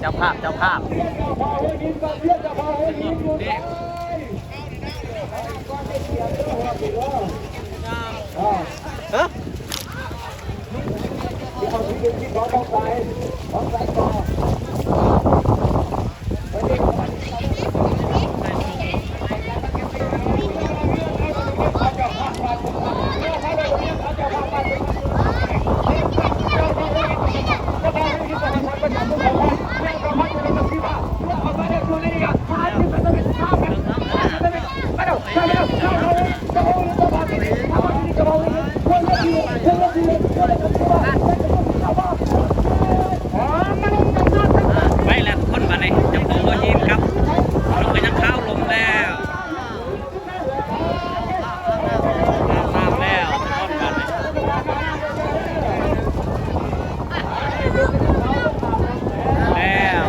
ເຈົ້າພາບ ເຈົ້າພາບ ຮະ? ໄປແລ້ວທຸກຄົນ ບາດນີ້ເຈົ້າຂອງຫົວຫີນກັບລົງໄປຍັງຄາວລົງແລ້ວ. ອາບນ້ຳແລ້ວ ແລ້ວ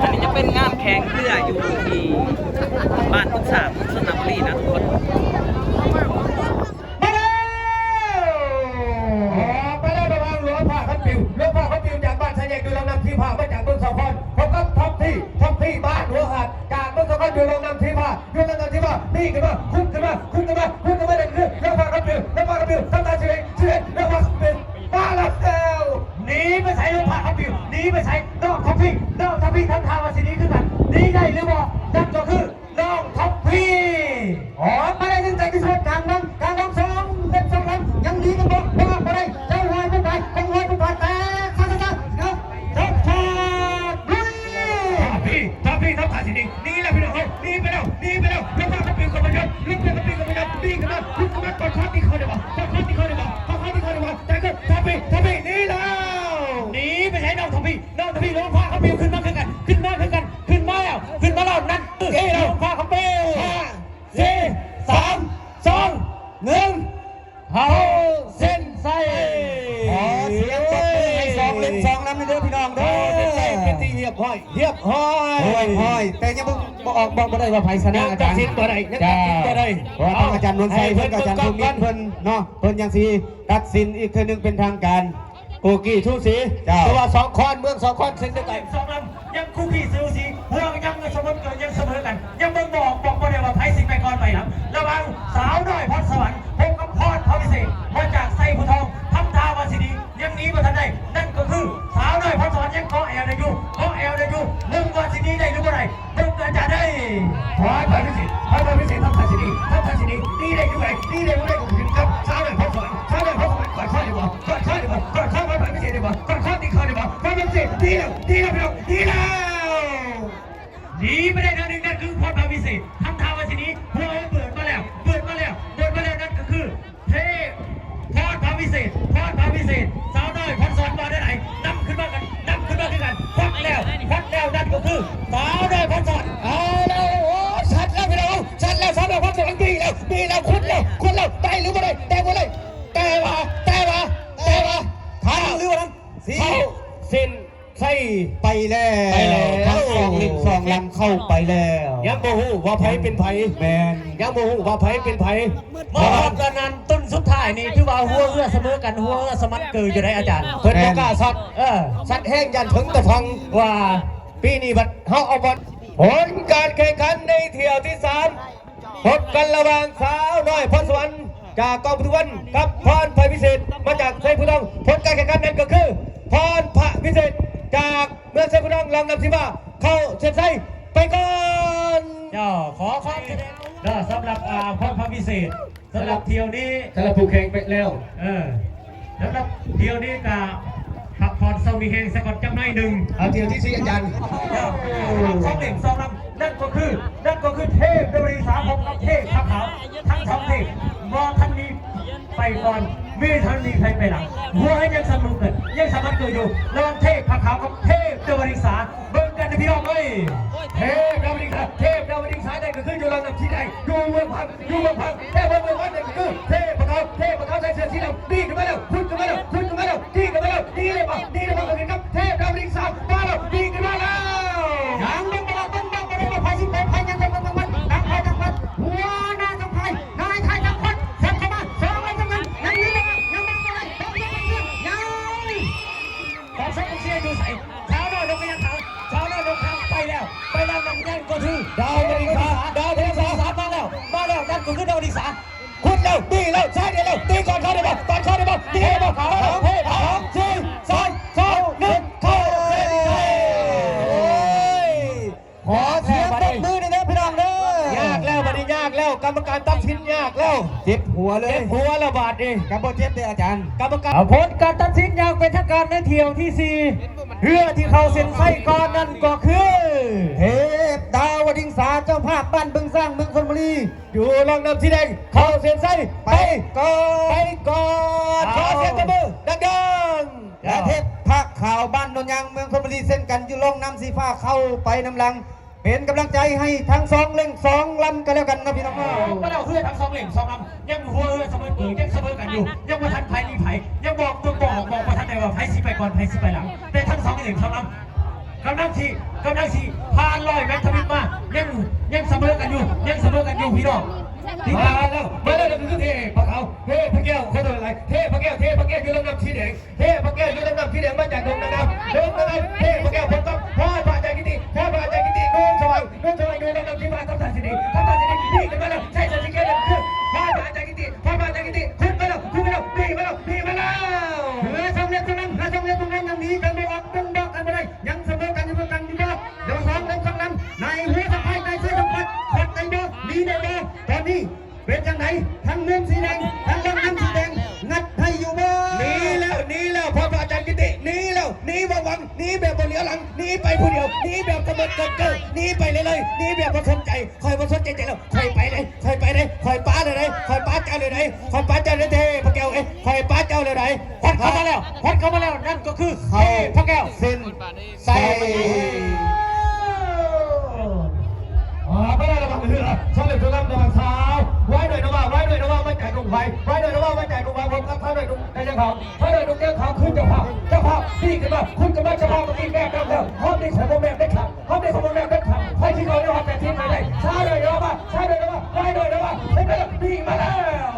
ອັນນີ້ຈະເປັນງານແຂ່ງເຮືອຢູ່ທີ່ບ້ານປຶກສາ ເມືອງຊົນນະບູລີນະທຸກຄົນ. ມາແລ້ວ ອອກມາແລ້ວ ລະວັງ ຫຼວງພາຄຳປິວ ຫຼວງພາຄຳປິວຈາກບ້ານຊາຍແຍກ ຢູ່ລຳນ້ຳຊີພາ ມາຈາກເມືອງສາຄອນ ພົບກັບທັອບທີ ທັອບທີ ບ້ານຫົວຫາດ ຈາກເມືອງສາຄອນ ຢູ່ລຳນ້ຳຊີພາ ຢູ່ລຳນ້ຳຊີພາ ມີຂຶ້ນມາ ຄຸດຂຶ້ນມາ ຄຸດຂຶ້ນມາ ຄຸດຂຶ້ນມາ ເດີນຂຶ້ນ ຫຼວງພາຄຳປິວ ຫຼວງພາຄຳປິວ ທຳທ່າຊິເວງ ຊິເວງ ຫຼວງພາຄຳປິວ ມາແລ້ວ ໜີໄປໃສ ຫຼວງພາຄຳປິວ ໜີໄປໃສ ນ້ອງທັອບທີ ນ້ອງທັອບທີ ທຳທ່າວ່າຊິໜີຄືກັນ ໜີໄດ້ຫຼືບໍ່ ນັ້ນກໍຄື ນ້ອງທັອບພີ ອອກມາໄດ້ໜຶ່ງ ໃຈທີ່ສຸດ ກາງວັງ ກາງວັງ ສອງເລັບສອງລຳ ຍັງດີກັນບໍ່ ບໍ່ ບໍ່ໄດ້ ເຈົ້າຮ້ອຍພຸ້ນໄປ ເຈົ້າຮ້ອຍພຸ້ນໄປ ແຕກ ຊະ ຊະ ຊະ ເອົາ ທັອບທາດ ລຸຍ ທັອບພີ ທັອບພີ ທັອບທາດຊິໜີ ໜີແລ້ວພີ່ນ້ອງເອີຍ ໜີໄປແລ້ວ ໜີໄປແລ້ວ ລົງມາກັບປີກກັບພະຍົນ ລົງມາກັບປີກກັບພະຍົນ ໜີຂຶ້ນມາ ຂຶ້ນມາ ກອດຄອດຕີເຂົ້າໄດ້ບໍ່ ກອດຄອດຕີເຂົ້າໄດ້ບໍ່ ກອດຄອດຕີເຂົ້າໄດ້ບໍ່ ແຕ່ຄືທັອບພີ ທັອບພີ ໜີແລ້ວ ໜີໄປໃສ ນ້ອງທັອບພີ ນ້ອງທັອບພີ ລົງມາກັບປີກ ຂຶ້ນມາຄືກັນ ຂຶ້ນມາຄືກັນ ຂຶ້ນມາແລ້ວ ຂຶ້ນມາແລ້ວ ນັ້ນຄື ເອ ລົງມາກັບປີກ ຫ້າ ສີ່ ສາມ ສອງ ໜຶ່ງ ເຂົ້າເສັ້ນໄຊ ຂໍສຽງຕົບມືໃຫ້ສອງເລັບສອງລຳເດີພີ່ນ້ອງເດີ ເປັນທີ່ຮຽບຮ້ອຍ ຮຽບຮ້ອຍ ຮຽບຮ້ອຍ ແຕ່ຍັງບໍ່ ບໍ່ອອກ ບໍ່ ບໍ່ໄດ້ວ່າໃຜຊະນະ ຍັງຕັດສິນບໍ່ໄດ້ ຍັງຕັດສິນບໍ່ໄດ້ ເພາະວ່າທາງອາຈານນວນໄຊ ເພິ່ນກັບອາຈານພູມິນ ເພິ່ນເນາະ ເພິ່ນຍັງຊິຕັດສິນອີກເທື່ອໜຶ່ງເປັນທາງການ ຄູ່ກີ້ສູສີ ເຈົ້າ ເພາະວ່າສອງຄອນ ເມືອງສອງຄອນເຊັ່ນດຽວກັນ ສອງລຳ ຍັງຄູ່ກີ້ສູສີ ພວກຍັງສະເໝີກັນ ຍັງສະເໝີກັນ ຍັງເບິ່ງບໍ່ອອກ ບອກບໍ່ໄດ້ວ່າໃຜຊິໄປກ່ອນໄປຫຼັງ ລະຫວ່າງສາວນ້ອຍພອນສະຫວັນ ພົບກັບພອນພະວິເສດ ມາຈາກໄຊພູທອງ ທຳທ່າວ່າຊິໜີ ຍັງໜີບໍ່ທັນໄດ້ ນັ້ນກໍຄືສາວນ້ອຍພອນສະຫວັນ ຍັງເກາະແອວໄດ້ຢູ່ ເກາະແອວໄດ້ຢູ່ ເບິ່ງວ່າຊິໜີໄດ້ຫຼືບໍ່ໄດ້ ເບິ່ງອາຈານເອີຍ ພອນພະວິເສດ ພອນພະວິເສດ ທຳທ່າຊິໜີ ທຳທ່າຊິໜີ ໜີໄດ້ຫຼືບໍ່ໄດ້ ໜີໄດ້ບໍ່ໄດ້ກໍຂຶ້ນກັບສາວນ້ອຍພອນສະຫວັນ ສາວນ້ອຍພອນສະຫວັນ ກອດຄອໄດ້ບໍ່ ກອດຄອໄດ້ບໍ່ ກອດຄອ ພອນພະວິເສດໄດ້ບໍ່ ກອດຄອຕີເຂົ້າໄດ້ບໍ່ ພອນພະວິເສດ ໜີແລ້ວ ໜີແລ້ວພີ່ນ້ອງ ໜີແລ້ວ ໜີໄປໄດ້ໜ້ອຍໜຶ່ງ ນັ້ນຄືພອນພະວິເສດ ທຳທ່າວ່າຊິໜີ ຫົວເປີດມາແລ້ວ ເປີດມາແລ້ວ ເປີດມາແລ້ວ ນັ້ນກໍຄື ເທບ ພອນພະວິເສດ ພອນພະວິເສດ ສາວນ້ອຍພອນສະຫວັນວ່າແນວໃດ ນຳຂຶ້ນມາກັນ ນຳຂຶ້ນມາຄືກັນ ຄວັກແລ້ວ ຄວັກແລ້ວ ນັ້ນກໍຄື ສາວນ້ອຍພອນສະຫວັນ ເອົາແລ້ວ ໂອ້ ຊັດແລ້ວພີ່ນ້ອງ ຊັດແລ້ວ ສາວນ້ອຍພອນສະຫວັນ ບີແລ້ວ ບີແລ້ວ ຂຸດແລ້ວ ຂຸດແລ້ວ ໄດ້ຫຼືບໍ່ໄດ້ ໄດ້ບໍ່ໄດ້ ແຕ່ວ່າ ແຕ່ວ່າ ແຕ່ວ່າ ທັນຫຼືບໍ່ທັນ ເຂົ້າເສັ້ນ ໄຊ ໄປແລ້ວ ໄປແລ້ວ ທັງສອງເລັບສອງລຳເຂົ້າໄປແລ້ວ ຍັງບໍ່ຮູ້ວ່າໃຜເປັນໃຜ ແມ່ນ ຍັງບໍ່ຮູ້ວ່າໃຜເປັນໃຜ ເພາະວ່າຕອນນັ້ນຕົ້ນສຸດທ້າຍນີ້ຖືວ່າຫົວເຮືອສະເໝີກັນ ຫົວເຮືອສະໝັນເກີຢູ່ໃດອາຈານ ເພິ່ນບໍ່ກ້າຊັດ ເອີ ຊັດແຮງຢ້ານເຖິງຕະພັງ ວ່າປີນີ້ບັດເຮົາເອົາບອນ ຜົນການແຂ່ງຂັນໃນຖ້ຽວທີສາມ ພົບກັນລະຫວ່າງສາວນ້ອຍພອນສະຫວັນຈາກກອງປະກວດ ກັບພອນພະວິເສດມາຈາກໄຊພູທອງ ຜົນການແຂ່ງຂັນນັ້ນກໍຄື ພອນພະວິເສດຈາກເມືອງໄຊພູທອງ ລຳນ້ຳຊີພາ ເຂົ້າເສັ້ນໄຊໄປກ່ອນ ເຈົ້າ ຂໍຄວາມສະແດງເດີສຳລັບ ອ່າ ພອນພະວິເສດ ສຳລັບຖ້ຽວນີ້ ສຳລັບຜູ້ແຂ່ງໄປແລ້ວ ເອີ ສຳລັບຖ້ຽວນີ້ກະພັກຜ່ອນເຊົາມີແຮງສາກ່ອນຈັກໜ້ອຍໜຶ່ງ ເອົາຖ້ຽວທີສີ່ອາຈານ ສອງເຫຼັ້ມສອງລຳ ນັ້ນກໍຄື ນັ້ນກໍຄືເທບດາວະລິງສາ ພົບກັບເທບຜ້າຂາວ ທັງສອງເທບບໍ່ທັນມີໃຜໄປກ່ອນ ມີທັນມີໃຜໄປຫຼັງ ຫົວຍັງສະເໝີກັນ ຍັງສະໝັນເກີຢູ່ ລະຫວ່າງເທບຜ້າຂາວກັບເທບດາວະລິງສາ ເບິ່ງກັນເດີພີ່ນ້ອງເອີຍ ເທບດາວະລິງສາ ເທບດາວະລິງສາ ນັ້ນກໍຄືຢູ່ລຳນ້ຳຊີໃດ ຢູ່ເມືອງພັງ ຢູ່ເມືອງພັງ ແຕ່ວ່າເມືອງວັດນີ້ຄືເທບພະເຂົາ ເທບພະເຂົາໃສ່ເສື້ອສີດຳ ດີດຂຶ້ນມາແລ້ວ ຂຸດຂຶ້ນມາແລ້ວ ຂຸດຂຶ້ນມາແລ້ວ ດີດຂຶ້ນມາແລ້ວ ດີແລ້ວ ດີແລ້ວ ດີແລ້ວ ດີແລ້ວ ດີແລ້ວ ດີຂຶ້ນມາແລ້ວ ຍັງບໍ່ໄດ້ ຍັງບໍ່ໄດ້ ໃຜຊິໄປ ໃຜຍັງບໍ່ໄດ້ ຕ່າງຄົນຕ່າງໄປ ຫົວໜ້າຕ້ອງໄປ ນາຍໄທທັງຄົນ ສັບເຂົ້າມາ ສອງໄປທັງນັ້ນ ຍັງມີເວລາ ຍັງບໍ່ໄດ້ ກ່ອນເຂົ້າໄດ້ບໍ່? ກ່ອນເຂົ້າໄດ້ບໍ່? ນີ້ໄດ້ບໍ່? ເຂົ້າໄດ້ບໍ່? ເຮີ້ຍ ສາມ ສອງ ໜຶ່ງ ເຂົ້າ! ໂອ້ຍ ຂໍສຽງຕົບມືແດ່ເດີພີ່ນ້ອງເດີ. ຍາກແລ້ວ ບັດນີ້ຍາກແລ້ວ ກຳມະການຕັດສິນຍາກແລ້ວ ເຈັບຫົວເລີຍ ເຈັບຫົວແລ້ວບາດນີ້. ກໍບໍ່ເຈັບເດ້ອາຈານ ກຳມະການ. ຜົນການຕັດສິນຢ່າງເປັນທາງການໃນຖ້ຽວທີສີ່ ເຮືອທີ່ເຂົ້າເສັ້ນໄຊກ່ອນນັ້ນກໍຄື ເທບດາວະດິງສາ ເຈົ້າພາບບ້ານບຶງຊ້າງ ເມືອງຊົນບຸລີ ຢູ່ຮ່ອງນ້ຳສີແດງ ເຂົ້າເສັ້ນໄຊໄປກ່ອນ ໄປກ່ອນ. ຂໍສຽງຕົບມືດັງໆ. ແລະ ເທບຜ້າຂາວ ບ້ານໂນນຍາງ ເມືອງຊົນບຸລີ ເຊັ່ນກັນ ຢູ່ຮ່ອງນ້ຳສີຟ້າ ເຂົ້າໄປນຳຫຼັງ ເປັນກຳລັງໃຈໃຫ້ທັງສອງເລັ່ງສອງລຳກັນແລ້ວກັນເນາະພີ່ນ້ອງເນາະ. ບໍ່ໄດ້ເອົາເຮືອທັງສອງເລັ່ງສອງລຳ ຍັງຫົວເຮືອສະເໝີເກີ ຍັງສະເໝີກັນຢູ່ ຍັງບໍ່ທັນໃຜມີໃຜ ຍັງບອກ ບອກ ບອກບໍ່ທັນໄດ້ວ່າໃຜຊິໄປກ່ອນ ໃຜຊິໄປຫຼັງ ແຕ່ທັງສອງເລັ່ງສອງລຳ ກຳລັງຊິ ກຳລັງຊິຜ່ານຮ້ອຍແມັດທຳອິດມາ ຍັງ ຍັງສະເໝີກັນຢູ່ ຍັງສະເໝີກັນຢູ່ພີ່ນ້ອງ. ມາແລ້ວ ມາແລ້ວ ນັ້ນຄືເທພະຂາວ ເທພະແກ້ວ ຂໍໂທດຫຼາຍ ເທພະແກ້ວ ເທພະແກ້ວ ຢູ່ລຳນ້ຳສີແດງ ເທພະແກ້ວ ຢູ່ລຳນ້ຳສີແດງ ມາຈາກດົງນາງາມ ດົງນາງາມ ເທພະແກ້ວ ພົບກັບພໍ່ພະອາຈານກິຕິ ພໍ່ພະອາຈານກິຕິ ໂນນສະຫວ່າງ ໂນນສະຫວ່າງ ຢູ່ລຳນ້ຳສີຟ້າ ທັບທ່າສີດີ ທັບທ່າສີດີ ດີຂຶ້ນມາແລ້ວ ໃຊ້ສາຍສີຂຽວ ຄືພໍ່ພະອາຈານກິຕິ ພໍ່ພະອາຈານກິຕິ ຂຶ້ນມາແລ້ວ ຂຶ້ນມາແລ້ວ ດີມາແລ້ວ ດີມາແລ້ວ. ເຮືອສຳເລັດຕົງນັ້ນ ເຮືອສຳເລັດຕົງນັ້ນ ຍັງໜີກັນບໍ່ອອກ ບົ່ງບອກກັນບໍ່ໄດ້ ຍັງສະເໝີກັນຢູ່ ບໍ່ກັນຢູ່ບໍ່? ດຽວສອງເລີ່ມສອງນຳ ນາຍຫົວສະພາຍ ນາຍເສືອສະພາຍ ຄວັດໄດ້ບໍ່? ໜີໄດ້ບໍ່? ຕອນນີ້ເປັນຈັ່ງໃດ? ທັງມຸມສີແດງ ທັງລົງນ້ຳສີແດງ ງັດໃຫ້ຢູ່ບໍ່? ໜີແລ້ວ ໜີແລ້ວ ພໍ່ພະອາຈານກິຕິ ໜີແລ້ວ ໜີວັງວັງ ໜີແບບບໍ່ຫຼຽວຫຼັງ ໜີໄປຜູ້ດຽວ ໜີແບບສະເໝີເກີນເກີນ ໜີໄປເລື້ອຍໆ ໜີແບບບໍ່ສົນໃຈ ຂ້ອຍບໍ່ສົນໃຈເຈົ້າແລ້ວ ຂ້ອຍໄປເດ້ ຂ້ອຍໄປເດ້ ຂ້ອຍປະເລີຍເດ້ ຂ້ອຍປະເຈົ້າເລີຍເດ້ ຂ້ອຍປະເຈົ້າເລີຍເດ້ ພະແກ້ວເອີຍ ຂ້ອຍປະເຈົ້າເລີຍເດ້. ຄວັດເຂົ້າມາແລ້ວ ຄວັດເຂົ້າມາແລ້ວ ນັ້ນກໍຄືເທພະແກ້ວ ເສັ້ນ ໃສ່ ອາ ບໍ່ໄດ້ລະວັງເຮືອ ສອງເຫຼັ້ມສອງລຳລະວັງສາວ ວາຍໜ້ອຍນະວ່າ ວາຍໜ້ອຍນະວ່າ ມາຈາກດົງໄວ ວາຍໜ້ອຍນະວ່າ ມາຈາກດົງໄວ ພົບກັບສາວໜ້ອຍດົງແດງຂາວ ສາວໜ້ອຍດົງແດງຂາວຄືເຈົ້າພາບ ເຈົ້າພາບ ນີ້ຂຶ້ນມາ ຂຶ້ນກັນມາ ເຈົ້າພາບເມື່ອກີ້ແບບນັ້ນແລ້ວ ຮອບນີ້ຂ້ອຍບໍ່ແບບເດັດຂາດ ຮອບນີ້ຂ້ອຍບໍ່ແບບເດັດຂາດ ຂ້ອຍຊິເຂົ້າໃນຮອບແປດທີມໃໝ່ໄດ້ ສາວໜ້ອຍນະວ່າ ສາວໜ້ອຍນະວ່າ ວາຍໜ້ອຍນະວ່າ ເຫັນໄດ້ແລ້ວ ນີ້ມາແລ້ວ.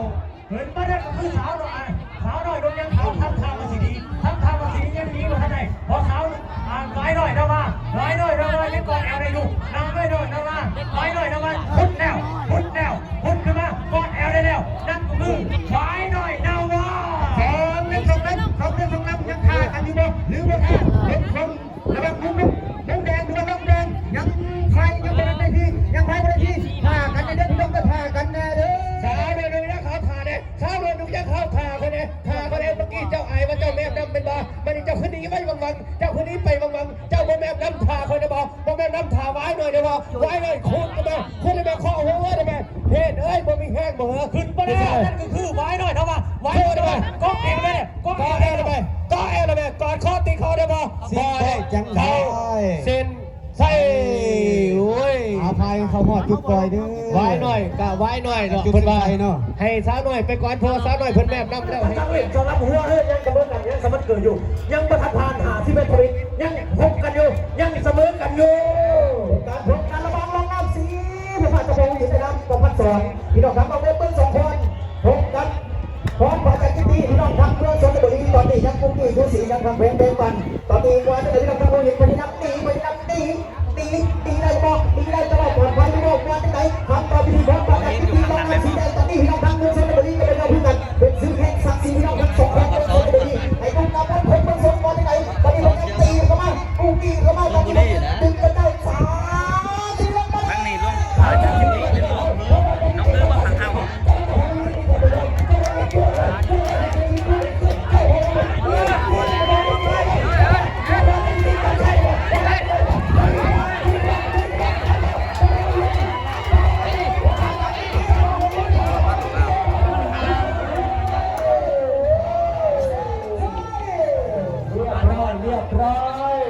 ເຫັນມາແລ້ວກໍຄືສາວນ້ອຍ ສາວນ້ອຍດົງຍາງຂາວ ທຳທ່າວ່າຊິດີ ທຳທ່າວ່າຊິດີ ຍັງໜີບໍ່ທັນໄດ້ ເພາະສາວ ອ່າ ວາຍນ້ອຍນະວ່າ ວາຍນ້ອຍນະວ່າ ຍັງກອດແອວໄດ້ຢູ່ ນາງວາຍນ້ອຍນະວ່າ ວາຍນ້ອຍນະວ່າ ພຸດແລ້ວ ພຸດແລ້ວ ພຸດຂຶ້ນມາ ກອດແອວໄດ້ແລ້ວ ນັ້ນກໍຄືວາຍນ້ອຍນະວ່າ. ສອງເຫຼັ້ມສອງລຳ ສອງເຫຼັ້ມສອງລຳ ຍັງທ່າກັນຢູ່ບໍ່ ຫຼືບໍ່ທ່າ? ເຫັນຄົນ ລະວັງມຸມ ມຸມແດງ ລະວັງມຸມແດງ ຍັງໃຜຍັງບໍ່ໄດ້ທີ່ ຍັງໃຜບໍ່ໄດ້ທີ່ ຖ້າກັນແດ່ເດີ ພີ່ນ້ອງເດີ ຖ້າກັນແດ່ເດີ. ສາວໜ້ອຍໜຸ່ມຍັງເຂົ້າຖ້າແດ່ ສາວໜ້ອຍໜຸ່ມຍັງເຂົ້າຖ້າຂ້ອຍແດ່ ຖ້າຂ້ອຍແດ່. ເມື່ອກີ້ເຈົ້າອາຍວ່າເຈົ້າແມບນ້ຳແມ່ນບໍ່? ບັດນີ້ເຈົ້າຄືໜີໄວວັງວັງ ເຈົ້າຄືໜີໄປວັງວັງ ເຈົ້າບໍ່ແມບນ້ຳຖ້າຂ້ອຍໄດ້ບໍ່? ບໍ່ແມບນ້ຳຖ້າວາຍໜ້ອຍໄດ້ບໍ່? ວາຍໜ້ອຍ ຂູດໄດ້ບໍ່? ຂູດໄດ້ບໍ່? ເຄາະຫົວໄດ້ບໍ່? ເພດເອີຍ ບໍ່ມີແຮງບໍ່ເຫີ? ຂຶ້ນບໍ່ໄດ້ ນັ້ນກໍຄືວາຍໜ້ອຍເນາະວ່າ ວາຍໜ້ອຍ ກໍເປັນໄປ ກໍເອົາໄດ້ແລ້ວແມ່ ກໍເອົາໄດ້ແລ້ວແມ່ ກອດຄໍຕີຄໍໄດ້ບໍ່? ບໍ່ໄດ້ ຈັ່ງໃດ ເສັ້ນໄຊ ໂອ້ຍ ອາໄພເຂົ້າຮອດຈຸດປ່ອຍເດີ. ວາຍນ້ອຍກະວາຍນ້ອຍເນາະ ເພິ່ນວ່າໃຫ້ສາວນ້ອຍໄປກ່ອນ ເພາະວ່າສາວນ້ອຍເພິ່ນແບບນຳແລ້ວ. ເຈົ້າເອກເຈົ້າລຳຫົວເອີຍ ຍັງສະເໝີກັນ ຍັງສະເໝີເກີນຢູ່ ຍັງບໍ່ທັນຜ່ານຫ້າສິບເອັດທະວິດ ຍັງພົບກັນຢູ່ ຍັງສະເໝີກັນຢູ່. ການພົບກັນລະຫວ່າງລອງນ້ຳສີ ຜູ້ພາດສະພອງອີກໄດ້ນຳ ປະພັດສອນ ພີ່ນ້ອງທັງອອກເດບເບິ່ງສອງຄົນ ພົບກັນ ພອນພະຈັນກິຕິ ພີ່ນ້ອງທັງເມືອງຊົນນະບູລີ ຕອນນີ້ຍັງກຸ້ມກີ້ສູສີກັນທາງແຂວງແບ່ງປັນ. ຕອນນີ້ວ່າຈັ່ງໃດ ພີ່ນ້ອງທັງຜູ້ເຫັນ ພະຍາຍາມໜີ ພະຍາຍາມໜີ ໜີ ໜີໄດ້ບໍ່? ໜີໄດ້ບໍ່? ປອດໄພຫຼືບໍ່? ວ່າຈັ່ງໃດ? ຄຳຕອບຢູ່ທີ່ພອນພະຈັນກິຕິ ລອງນຳສີແດງ. ຕອນນີ້ພີ່ນ້ອງທັງເມືອງຊົນນະບູລີກໍໄປເອົາຄືກັນ ເປັນຊື່ແຂ່ງສັກສີ ພີ່ນ້ອງທັງສອງແຂວງເມືອງຊົນນະບູລີ ໃຫ້ກຸ້ມກັບເພິ່ນເບິ່ງສົດວ່າຈັ່ງໃດ? ຕອນນີ້ພະຈັນຕີເຂົ້າມາ ກູກີເຂົ້າມາ ຕອນນີ້ພະຈັນຕິດກະເຈົ້າ ສາມ ສີ່ ລົງມາ ທາງນີ້ລົງ ນ້ອງເອີບໍ່ທາງເຮົາ ຮຽບຮ້ອຍ ຮຽບຮ້ອຍ ຮຽບຮ້ອຍ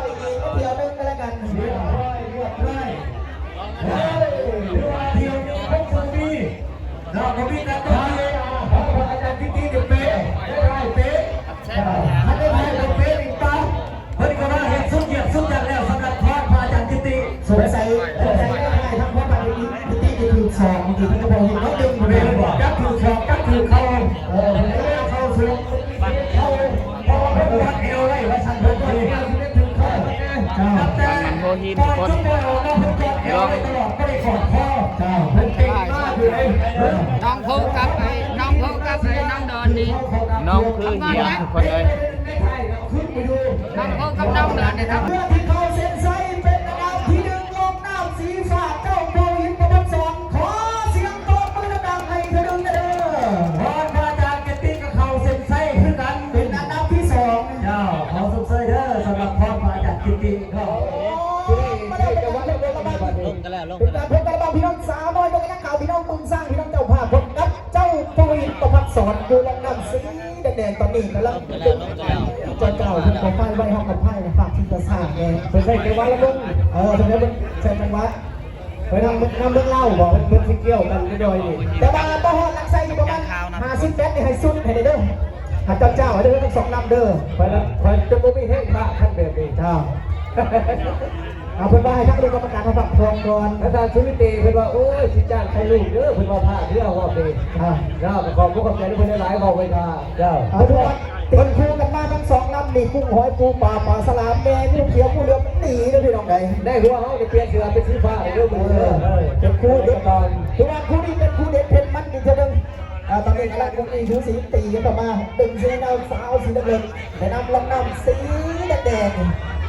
ອີກທຽວໜຶ່ງກໍແລ້ວກັນ ຮຽບຮ້ອຍ ຮຽບຮ້ອຍ. ເອີ ຖືວ່າທຽວນີ້ຄົງຊິມີ ເນາະ ບໍ່ມີການຕົກເທຍ ເພາະວ່າອາຈານກິດຕິນີ້ເປະ ໄດ້ທ້າຍເປະ ເອີ ຄັນໄດ້ທ້າຍເປັນເປະອີກຕາ ເພິ່ນກໍວ່າເຮັດສຸດວຽກສຸດຫຍັງແລ້ວ ສຳລັບພອນພະອາຈານກິດຕິ. ສົງໄສ ສົງໄສໄດ້ຖ່າຍທາງພອນພະອາຈານກິດຕິ ທີ່ຖືກສອງ ທີ່ເພິ່ນກໍບອກເຫັນເນາະ ເບິ່ງຢູ່ແມ່ນບໍ່ ຈັກຖືກສອງ ຈັກຖືກເຂົ່າ ເອີ ເພິ່ນກໍເລີຍເຂົ້າສູ່ເຂົ້າ ເພາະວ່າເພິ່ນກອດແອວໄວ້ວ່າຊັ້ນ ເພິ່ນກໍເລີຍ ເຈົ້າ ແຕ່ຕອນຈຸດໂມງອອກມາ ເພິ່ນກອດແອວໄວ້ຕະຫຼອດ ບໍ່ໄດ້ກອດຄໍ ເຈົ້າ ເພິ່ນເກັ່ງມາກຢູ່ເດ້ ນ້ອງໂຟກັສໄປ ນ້ອງໂຟກັສ ໃສ່ນ້ອງດອນນີ້ ນ້ອງຄືເຫຍທຸກຄົນເອີຍ ນ້ອງໂກກັບນ້ອງດອນນີ້ເນາະ ເຮືອທີ່ເຂົ້າເສັ້ນໄຊເປັນອັນດັບທີໜຶ່ງ ລ່ອງນ້ຳສີຟ້າ ເຈົ້າເຜົ່າຫີນປະພັດສອນ ຂໍສຽງຕົບມືດັງໆໃຫ້ເທື່ອໜຶ່ງເດີ ພອນພະອາຈານກິດຕິກໍເຂົ້າເສັ້ນໄຊຄືກັນ ເປັນອັນດັບທີສອງ ເຈົ້າ ຂໍຊົມເຊີຍເດີ ສຳລັບພອນພະອາຈານກິດຕິເນາະ ລົງກັນແລ້ວ ລົງກັນແລ້ວ ເປັນການພົບກັນລະຫວ່າງພີ່ນ້ອງສາວນ້ອຍ ເມືອງຍາງຂາວ ພີ່ນ້ອງບຶງຊ້າງ ພີ່ນ້ອງເຈົ້າພາບ ພົບກັບເຈົ້າເຜົ່າຫີນປະພັດສອນ ຢູ່ລ່ອງນ້ຳສີແດງໆ ຕອນນີ້ກຳລັງ ເຈົ້າເຈົ້າເພິ່ນກໍພາຍໄວ ເຮົາກໍພາຍໃນພາກທີ່ປະສານແດ່ ເພິ່ນໃຊ້ຈັງຫວະລະບົງ ເອີ ເພິ່ນໃຊ້ ເພິ່ນໃຊ້ຈັງຫວະ ໄປນຳ ນຳເມືອງລາວບໍ ເພິ່ນ ເພິ່ນຊິກ່ຽວກັນຈັກໜ້ອຍນີ້ ແຕ່ວ່າບໍ່ຮອດຫຼັກໄຊຢູ່ປະມານຫ້າສິບແມັດນີ້ ໃຫ້ສຸດໃຫ້ແດ່ເດີ ຫາເຈົ້າເຈົ້າໃຫ້ເດີ ທັງສອງລຳເດີ ຂ້ອຍລະ ຂ້ອຍຈົນບໍ່ມີແຮງພາກຄັນແບບນີ້ ເຈົ້າ ເອົາ ເພິ່ນວ່າໃຫ້ທາງຄະນະກຳມະການເຮົາພັກຜ່ອນກ່ອນ ອາຈານສຸລິເຕ ເພິ່ນວ່າ ໂອ້ຍ ຊິຈ້າງໃສ່ລູກເດີ ເພິ່ນວ່າພາກເດີຮອບນີ້ ເຈົ້າ ເຈົ້າ ກໍຂອບຄຸນຂອບໃຈເພິ່ນຫຼາຍໆ ເວົ້າໄວ້ຖ້າ ເຈົ້າ ເພິ່ນວ່າ ເພິ່ນຄູ່ກັນມາທັງສອງລຳນີ້ ກຸ້ງຫອຍ ປູປາ ປາສະຫຼາມ ແມ່ ງູຂຽວ ງູເຫຼືອມ ໜີເດີພີ່ນ້ອງເອີຍ ໄດ້ຫົວເຮົາໄດ້ປ່ຽນເສື້ອເປັນສີຟ້າເດີມື້ນີ້ເດີ ເອີ ເປັນຄູ່ເດັດ ຄືວ່າຄູ່ນີ້ເປັນຄູ່ເດັດເຜັດມັນອີກເທື່ອໜຶ່ງ ອ່າ ຕອນນີ້ກຳລັງ ຄູ່ນີ້ສູສີ ຕີກັນເຂົ້າມາ ດຶງເສື້ອຍາວສາວສີນ້ຳເງິນ ໄປນຳລຳນ້ຳສີແດງ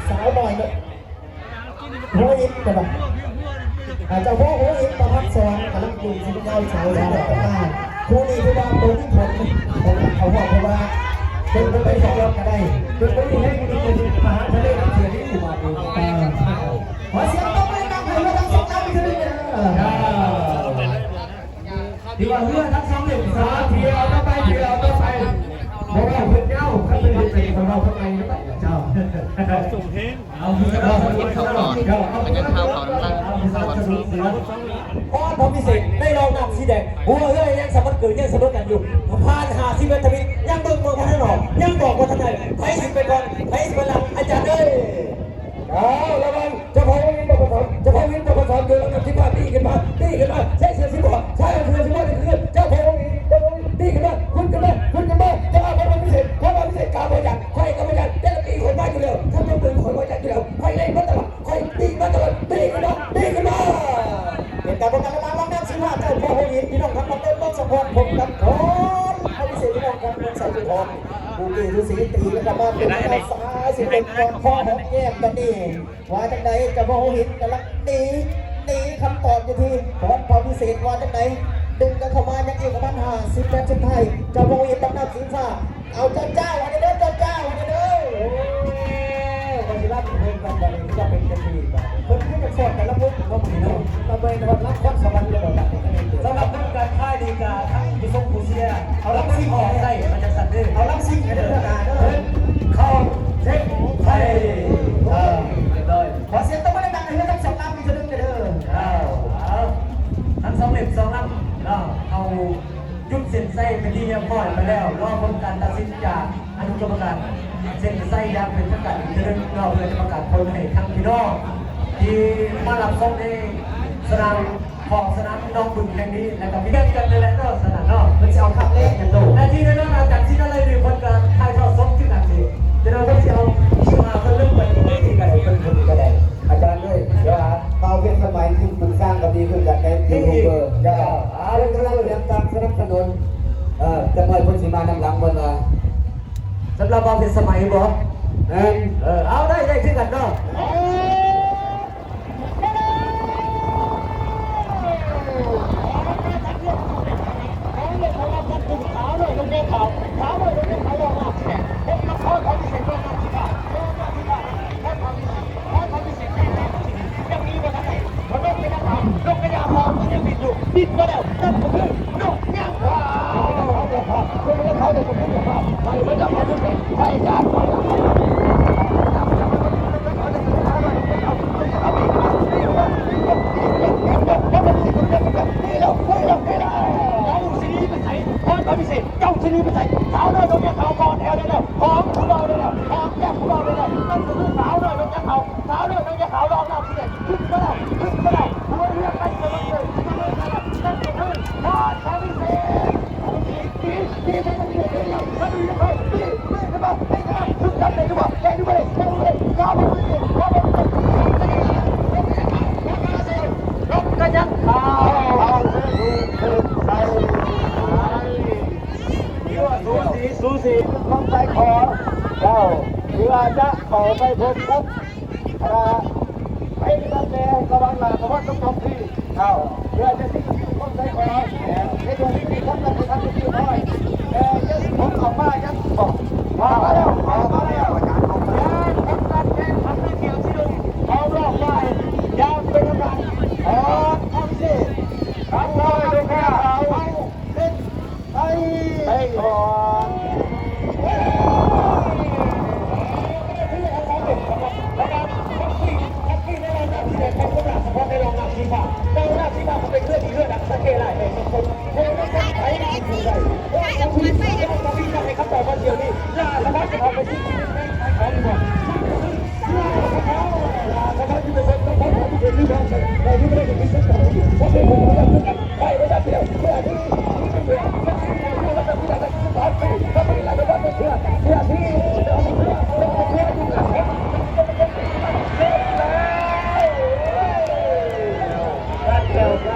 ໆ ສາວນ້ອຍເນາະ ຫົວຫີນ ເຈົ້າພໍ່ຫົວຫີນ ປະພັດສອນ ກຳລັງດຶງເສື້ອຍາວສາວສີແດງ ມາ ຄູ່ນີ້ຄືວ່າບໍ່ມີຜົນ ເຂົາຮອບ ເພາະວ່າເພິ່ນບໍ່ໄປສອງລອບກໍໄດ້ ເພິ່ນບໍ່ມີແຮງ ເພິ່ນມາຫາທະເລນຳເສືອນີ້ ບາດນີ້ ເອີ ຂໍສຽງຕົບມືດັງໃຫ້ເຮືອທັງສອງລຳອີກເທື່ອໜຶ່ງເດີ ທີ່ວ່າເຮືອທັງສອງເຫຼັ້ມ ສາມ ທີ່ເອົາຕໍ່ໄປ ທີ່ເອົາຕໍ່ໄປ ບໍ່ເວົ້າເພິ່ນຍາວ ຄັນເພິ່ນເຮັດໄປກໍເວົ້າເພິ່ນໄປເນາະ ເຈົ້າ ເອົາ ກິນເຂົ້າກ່ອນ ເຈົ້າ ເອົາ ກິນເຂົ້າກ່ອນ ເອົາ ກິນເຂົ້າກ່ອນ ເອົາ ພອນພະວິເສດ ໃນລອງນ້ຳສີແດງ ຫົວເຮືອຍັງສາມາດເກີດ ຍັງສະເໝີກັນຢູ່ ຜ່ານຫ້າສິບເອັດທະວີ ຍັງເບິ່ງບໍ່ທັນອອກ ຍັງບອກບໍ່ທັນໄດ້ ໃຜຊິໄປກ່ອນ ໃຜຊິໄປຫຼັງ ອາຈານເອີຍ ເອົາ ລະວັງ ເຈົ້າພໍ່ວິນປະພັດສອນ ເຈົ້າພໍ່ວິນປະພັດສອນ ຢູ່ລຳດັບທີຫ້າ ຕີຂຶ້ນມາ ຕີຂຶ້ນມາ ໃຊ້ເສື້ອສີບອດ ໃຊ້ເສື້ອສີບອດ ນີ້ຄືເຈົ້າພໍ່ວິນ ເຈົ້າພໍ່ວິນ ຕີຂຶ້ນມາ ຂຶ້ນ ຂຶ້ນມາ ຂຶ້ນຂຶ້ນມາ ເຈົ້າພອນພະວິເສດ ພອນພະວິເສດ ກາບໍ່ຢ້ານ ຂ້ອຍກາບໍ່ຢ້ານ ແຕ່ລະປີຂ້ອຍມາຢູ່ແລ້ວ ຖ້າເບິ່ງຂ້ອຍບໍ່ຢ້ານຢູ່ແລ້ວ ຂ້ອຍໄລ່ມາຕະຫຼອດ ຂ້ອຍຕີມາຕະຫຼອດ ຕີຂຶ້ນມາ ຕີຂຶ້ນມາ ເປັນການປ້ອງກັນລະຫວ່າງລຳດັບທີຫ້າ ເຈົ້າພໍ່ຫົວຫີນ ພີ່ນ້ອງທັງປະເທດ ເມືອງສະພອນ ພົບກັບພອນພະວິເສດ ພີ່ນ້ອງທາງເມືອງໄຊຈຸທອງ ຄູ່ກີ້ສູສີ ຕີກັນເຂົ້າມາເປັນລະຍະສາຍສິບເອັດ ຄອຫອມແກ້ມກັນນີ້ ວ່າຈັ່ງໃດ ເຈົ້າພໍ່ຫົວຫີນກຳລັງໜີ ໜີຄຳຕອບຢູ່ທີ່ພອນພະວິເສດ ວ່າຈັ່ງໃດ ດຶງກັນເຂົ້າມາຍັງອີກປະມານຫ້າສິບແມັດສຸດທ້າຍ ເຈົ້າພໍ່ຫົວຫີນ ລຳນ້ຳສີຟ້າ ເອົາ ເຈົ້າເຈົ້າ ອັນນີ້ເດີ ເຈົ້າເຈົ້າ ອັນນີ້ເດີ ໂອ້ຍ ວ່າຊິລຳເພິ່ນກັນບັດນີ້ ຈະເປັນຈັ່ງໃດບາດນີ້ ເພິ່ນຄືຈະສອນແຕ່ລະມຸກເນາະ ມື້ນີ້ເນາະ ລະເບີດຮອດລຳຄອນສະຫວັນແລ້ວບໍ່ ສຳລັບເບິ່ງການພາຍນີ້ກະທັງຜູ້ຊົມຜູ້ເຊຍ ເອົາລຳຊິງອອກໄດ້ ມັນຈັ່ງຊັ້ນເດີ ເອົາລຳຊິງໃຫ້ເດີ ເອີ ເພິ່ນເຂົ້າເທັກໄທ ເອີ ຮຽບຮ້ອຍ ຂໍສຽງຕົບມືດັງໆ ໃຫ້ທັງສອງລຳອີກເທື່ອໜຶ່ງເດີ ເອົາ ເອົາ ທັງສອງເຫຼັ້ມສອງລຳເນາະ ເຂົ້າຈຸດເສັ້ນໄຊເປັນທີ່ຮຽບຮ້ອຍໄປແລ້ວ ລໍຜົນການຕັດສິນຈາກອະນຸກຳມະການເສັ້ນໄຊຢ່າງເປັນທາງການອີກເທື່ອໜຶ່ງເນາະ ເພື່ອຈະປະກາດຜົນໃຫ້ທັງພີ່ນ້ອງທີ່ມາຮັບຊົມໃນສະໜາມ ຂອງສະໜາມໜອງບຶງແຫ່ງນີ້ ແລ້ວກໍມີແຂ່ງກັນນັ້ນແຫຼະເນາະ ສະໜາມເນາະ ເພິ່ນຊິເອົາຄັບແລກກັນໂຕ ແລະທີ່ແນ່ນອນ ອາຈານສີນາໄລນີ້ ເພິ່ນກໍຖ່າຍທອດສົດຄືກັນນີ້ ຈະນອນເພິ່ນຊິເອົາຄິວຫາເພິ່ນລົງໄປທີ່ເວທີກໍໄດ້ ເພິ່ນ ເພິ່ນກໍໄດ້ ອາຈານເອີຍ ດຽວບ່າວເພັດສະໄໝ ທີ່ປຸກສ້າງກໍມີຄືກັນໃນຢູທູບເບີ ເຈົ້າ ເພິ່ນກຳລັງຕຽມການສະໜັບສະໜູນ ເອີ ຈັກໜ້ອຍເພິ່ນຊິມານຳຫຼັງເພິ່ນວ່າ ສຳລັບບ່າວເພັດສະໄໝບໍ? ແມ່ນ ເອີ ເອົາ ໄດ້ ໄດ້ຄືກັນເນາະ. ເຈົ້າຊິໜີໄປໃສ? ສາວນ້ອຍນົກຫຍັງເຂົາ ກອດແອວໄດ້ແລ້ວ ຫອມຜູ້ບ່າວໄດ້ແລ້ວ ຫອມແກ້ມຜູ້ບ່າວໄດ້ແລ້ວ ນັ້ນກໍຄືສາວນ້ອຍນົກຫຍັງເຂົາ ສາວນ້ອຍນົກຫຍັງເຂົາ ລອງນຳ ຂຶ້ນມາແລ້ວ ຂຶ້ນມາແລ້ວ ຫົວເຮືອໄປສະບັດເລີຍ ຂຶ້ນມາເລີຍ ນັ້ນກໍຄືພອນພະວິເສດ ນົກຫຍັງເຂົາ ສາວນ້ອຍນົກຫຍັງເຂົາ ລົງກັນຍັງຂາວ ເອົາເສື້ອຂອງເພິ່ນໃສ່. ສິນຄຳໄຊຂໍ ເຈົ້າ ເພື່ອຈະເຂົ້າໄປພົບກັບ ຄະນະ ໃຫ້ນຳແດ່ ລະຫວ່າງລາຊະພັນກັບກອງພີ ເຈົ້າ ເພື່ອຈະຊິຄຳໄຊຂໍ ໃຫ້ຖືກທີ່ຄຳໄຊຂໍ ແຕ່ຍັງບໍ່ອອກມາ ຍັງບໍ່ ອອກມາແລ້ວ ອອກມາແລ້ວ ອອກມາແລ້ວ ຍັງທຳການແຂ່ງຂັນໃນແຖວທີໜຶ່ງ ເຂົ້າຮອບໄປຢ່າງເປັນທາງການ ອອກທຳເສ ທຳລາຍໂດຍການເອົາເສັ້ນ ໄປ ໄປກ່ອນ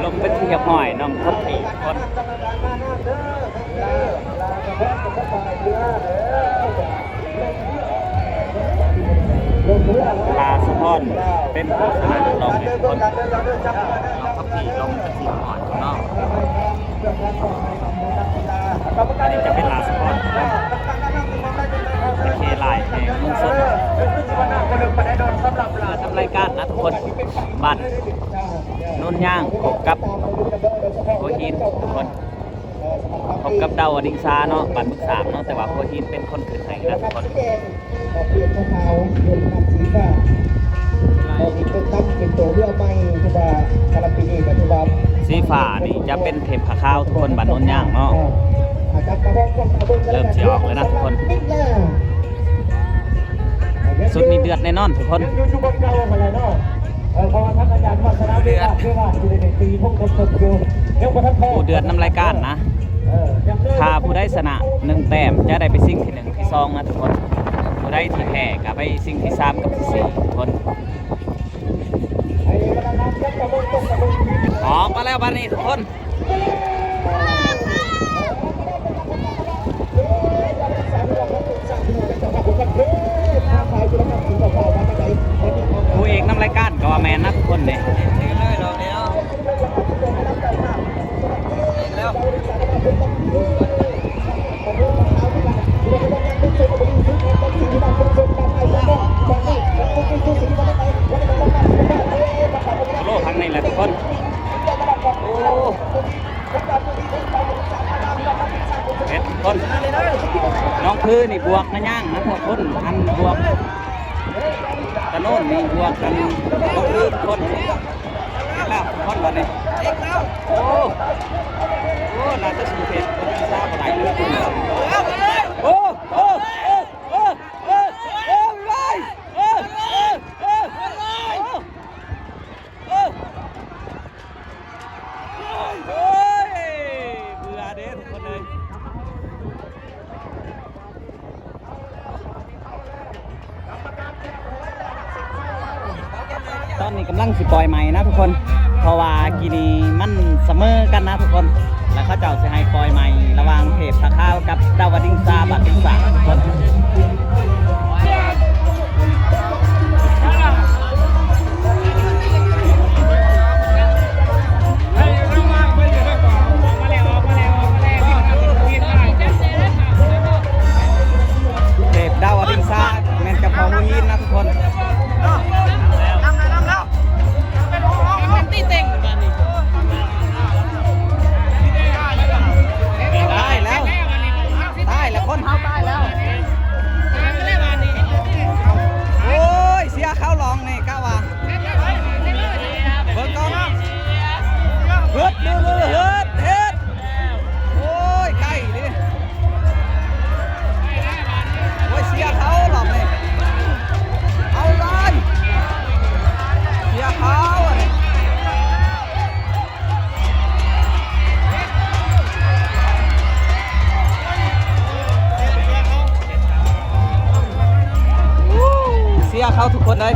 ລົງເປັນທີ່ຮຽບຮ້ອຍ ນ້ອງຄົນທີ່ຄົນ ລາສະພອນເປັນຜູ້ຊະນະລອງເປັນຄົນ ນ້ອງຂັບຂີ່ລົງເປັນທີ່ຮຽບຮ້ອຍເນາະ. ອັນນີ້ຈະເປັນລາສະພອນ ເຄລາຍແຫ່ງເມືອງຊົນ ນຳລາຍການນະທຸກຄົນ ບ້ານໂນນຍາງ ພົບກັບຫົວຫີນທຸກຄົນ. ພົບກັບດາວວະດິງຊາເນາະ ບ້ານປຶກສາມເນາະ ແຕ່ວ່າຫົວຫີນເປັນຄົນຂຶ້ນໃຫ້ນະທຸກຄົນ. ສີຟ້ານີ້ຈະເປັນເທບຜ້າຂາວທຸກຄົນ ບ້ານໂນນຍາງເນາະ ເລີ່ມຊິອອກແລ້ວນະທຸກຄົນ. ຊຸດນີ້ເດືອດແນ່ນອນທຸກຄົນ ເດືອດ. ໂອ້ ເດືອດນຳລາຍການນະ ຖ້າຜູ້ໃດຊະນະໜຶ່ງແຕ້ມ ຈະໄດ້ໄປຊິງທີໜຶ່ງ ທີສອງນະທຸກຄົນ ຜູ້ໃດທີ່ແພ້ກະໄປຊິງທີສາມກັບທີສີ່ທຸກຄົນ. ອອກມາແລ້ວບາດນີ້ທຸກຄົນ. ຄູ່ເອກນຳລາຍການກໍວ່າແມ່ນນະທຸກຄົນເດ້. ໂອ້ ທາງນີ້ແຫຼະທຸກຄົນ ໂອ້ ເຮັດຄົນ ນ້ອງຄືນີ້ບວກນະຍ່າງນະທຸກຄົນ ອັນບວກຕາໂນນນີ້ບວກກັນ ນ້ອງຄືຄົນ ເຮັດແລ້ວຄົນບັດນີ້ ໂອ້ ໂອ້ ໜ້າຈະສູ້ເພດຄົນທີ່ຊາບໍ່ໄດ້ເລີຍ ໂອ້ ໂອ້ ໂອ້ ໂອ້ ໂອ້ຍ ເບື່ອເດ້ທຸກຄົນເອີຍ. ຕອນນີ້ກຳລັງຊິປ່ອຍໄມ້ນະທຸກຄົນ ເພາະວ່າກີ້ນີ້ມັນສະເໝີກັນນະທຸກຄົນ ແລ້ວເຂົາເຈົ້າຊິໃຫ້ປ່ອຍໄມ້ລະຫວ່າງເທບຜ້າຂາວກັບດາວວະດິງຊາ ບ້ານດິງສາທຸກຄົນ. ເທບດາວອະດິງຊາ ແມ່ນກັບພໍ່ຫົວຫີນນະທຸກຄົນ. ຕາຍແລ້ວ ຕາຍແລ້ວ ຄົນເຮົາຕາຍແລ້ວ. ໂອ້ຍ ເສຍເຂົາຫຼອງນີ້ກະວ່າ ເບິ່ງກ່ອນ ເຮັດ ເຮັດ ເຮັດ ໂອ້ຍ ໄກເດ້ ໂອ້ຍ ເສຍເຂົາຫຼອກນີ້ ເອົາເລີຍ ເສຍເຂົາອັນນີ້. ເສຍເຂົາທຸກຄົນເລີຍ.